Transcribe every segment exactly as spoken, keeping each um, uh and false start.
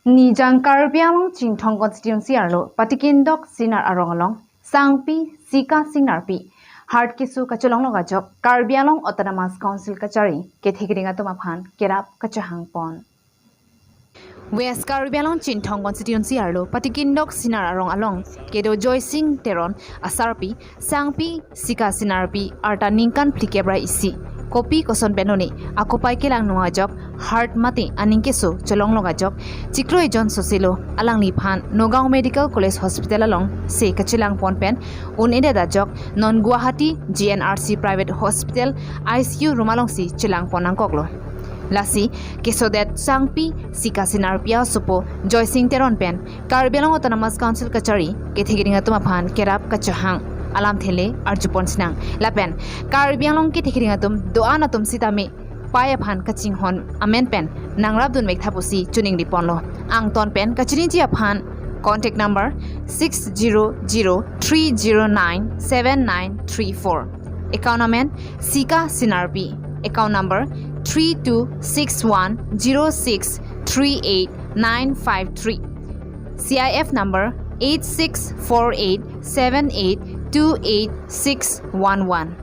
Nijang Karbi Anglong Chinthong constituency arlo Patikindok Sinar arong along Sangpi Sika Sinarpi heart keso kachelonglok ajok Karbi Anglong Autonomous Council kachari kethekding atum aphan kerap kachehang pon. West Karbi Anglong Chinthong constituency arlo Patikindok Sinar arong along kedo Joysing Teron asarpi Sangpi Sika Sinarpi arta ningkan phlikep ra isi kopi koson penone akopai kelang nung ajok heart mate aning keso chelonglok ajok chiklo ejon soselo alangliphan Nagaon Medical College Hospital alongsi kachelang pon pen un-edet ajok non Guwahati G N R C Private Hospital I C U room alongsi chelang pon nangkoklo. Lasi kesodet Sangpi Sika Sinarpi asopo Joysing Teron pen Karbi Anglong Autonomous Council kachari kethekding atum aphan kerap kachehang alamthe le arjupon sinang. Lapen Karbi Anglong kethekding atum do-an atum sitame pai aphan kachinghon amen pen nangrapdun vek tha pusi choningri ponlo. Angton pen kachiniji aphan contact number six zero zero three zero nine seven nine three four. Account number Sika Sinarpi. Account number three two six one zero six three eight nine five three. C I F number eight six four eight seven eight two eight six one one.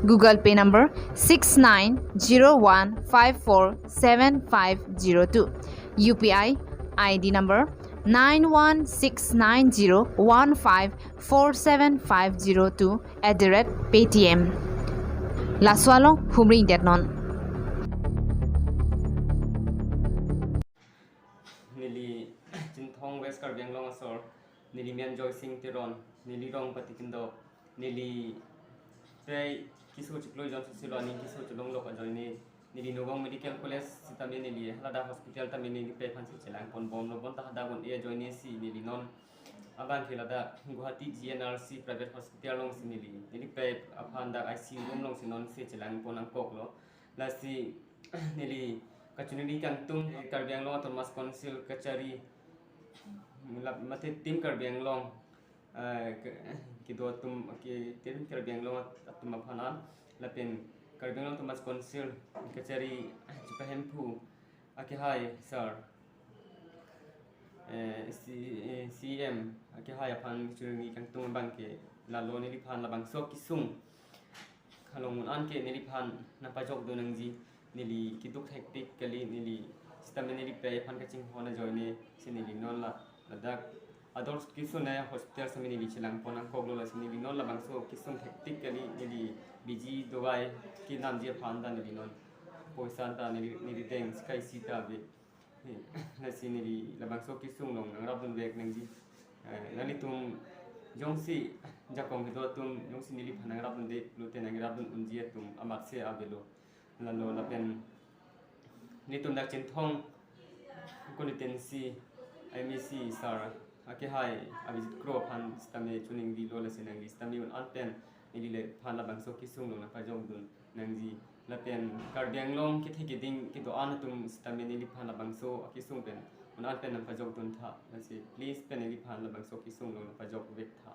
Google Pay number six nine zero one five four seven five zero two. U P I I D number nine one six nine zero one five four seven five zero two at the rate Paytm. Laso along humring detnon. Neli Chinthong West Karbi Anglong asor, neli men Joysing Teron, neli rong Patikindok, neli pai keso chiklo ejon soselo aning keso chelonglok ajoine, neli Nagaon Medical College sitame neli ladak hospital tame neli pai aphansi chelang pon bomlo, bonta hadak un-e ajoine si neli non abang ke ladak Guwahati G N R C Private Hospital alongsi neli, neli pai aphan dak I C U room alongsi nonsi chelang pon nangkoklo. Lasi neli kachiningri kangtung Karbi Anglong Autonomous Council kachari, la mate Team Karbi Anglong, eh, ke-, kedo atum ke Team Karbi Anglong atum aphan an, lapen Karbi Anglong Autonomous Council kachari chepahemphu akehai sir, eh, C-, eh, C M akehai aphan kachiningri kangtung abang ke lalo neliphan labangso kesung along un-an ke neliphan nangpajokdun nangji, neli keduk hektik kali, neli sitame neli pai aphan kachinghon ajoine si neli non la ladak ador keso ne hospital sitame neli chelang pon nangkoklo, lasi neli non labangso kesung hektik kali, neli biji dawai kenamji aphan ta neli non poisa ta neli, neli deng skai sita be. Lasi neli labangso kesung along nangrapdun vek nangji. Eh, nanglitum jongsi jakong kedo atum jongsi neliphan nangrapdunde pulote nangrapdun unji atum amatsi avelo. Lalo lapen nelitum dak Chinthong constituency M A C sir akehai Abhijit Kro aphan sitame choningrilo, lasi nangli sitame un-an pen neliphan labangso kesung along nangpajokdun nangji. Lapen Karbi Anglong kethe keding kedo-an atum sitame neliphan labangso kesung pen un-an pen nangpajokdun tha. Lasi please pen neliphan labangso kesung along nangpajok vek tha.